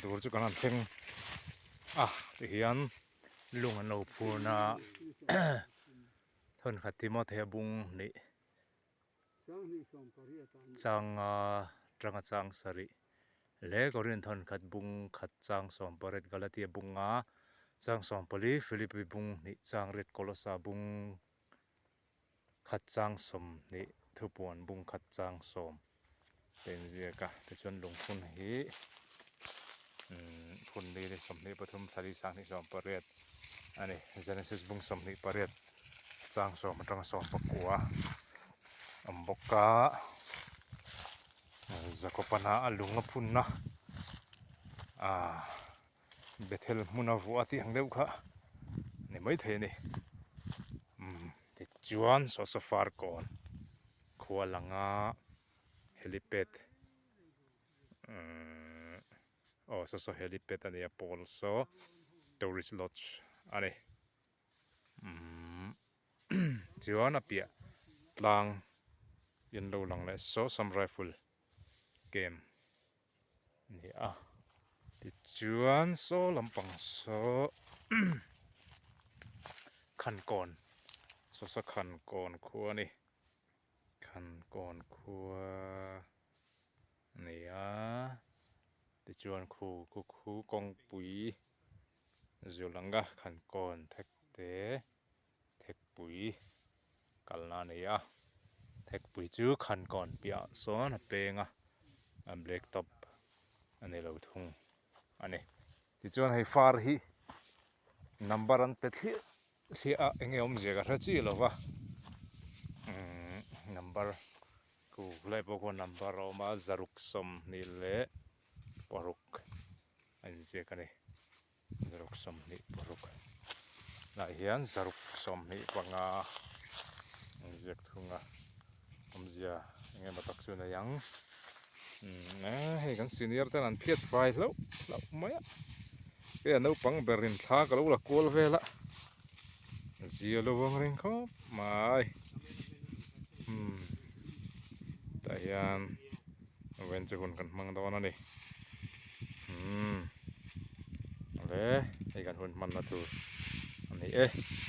tur chu kan han thleng a tihian lung an lo phurna thawnkhat Timothea bung hnih changa tanga chang sarih leh Korin thawnkhat bung khat chang 18 Galatia bunga chang 14 Philippi bung hnih chang riat Kolosa bung khat chang 20 thupuan bung khat chang sawm te inziak a tichuan lungphun hi umm phun li ni 23 thla li 28 a ni Genesis bung 28 chang sawm atanga sawm pakua a awm bawk a Zakawpana a lung a phunna ahh Bethel hmuna vuah tih ang deuh kha ni maithei a ni umm tichuan saw saw farkawn khua langa helipad umm aw saw saw helipad a nia pawl saw tourist lodge a ni umm chuan a piah tlang in lo lang leh saw sam rifle camp. Ni a tichuan saw lampang saw khankawn saw saw khankawn khua a ni khankawn khua a ni a tichuan khu khu khu kawngpui zul anga khankawn thek te. Thekpui kalna a nei a, thekpui chu khankawn piahah sawn a peng a, a black top a ni lo thung a ni. Tichuan hei far hi number an pe thliah thliah a eng nge awmzia ka hre chiah lo va umm number ku lai pawh khuan number a awm a zaruk 26 a inziak a ni. Zaruk 26 lah hian zaruk 25 an ziak thung a awmzia eng emaw tak chu a nei ang umm hei kan senior ten an phiat fai hlauh hlauh mai a hei a naupang berin thla ka lo la kual vel a zia lo ang reng khawp mai umm tah hian vawiin chu hun kan hmang dawn a ni umm awle hei kan hun hmanna tur a ni e.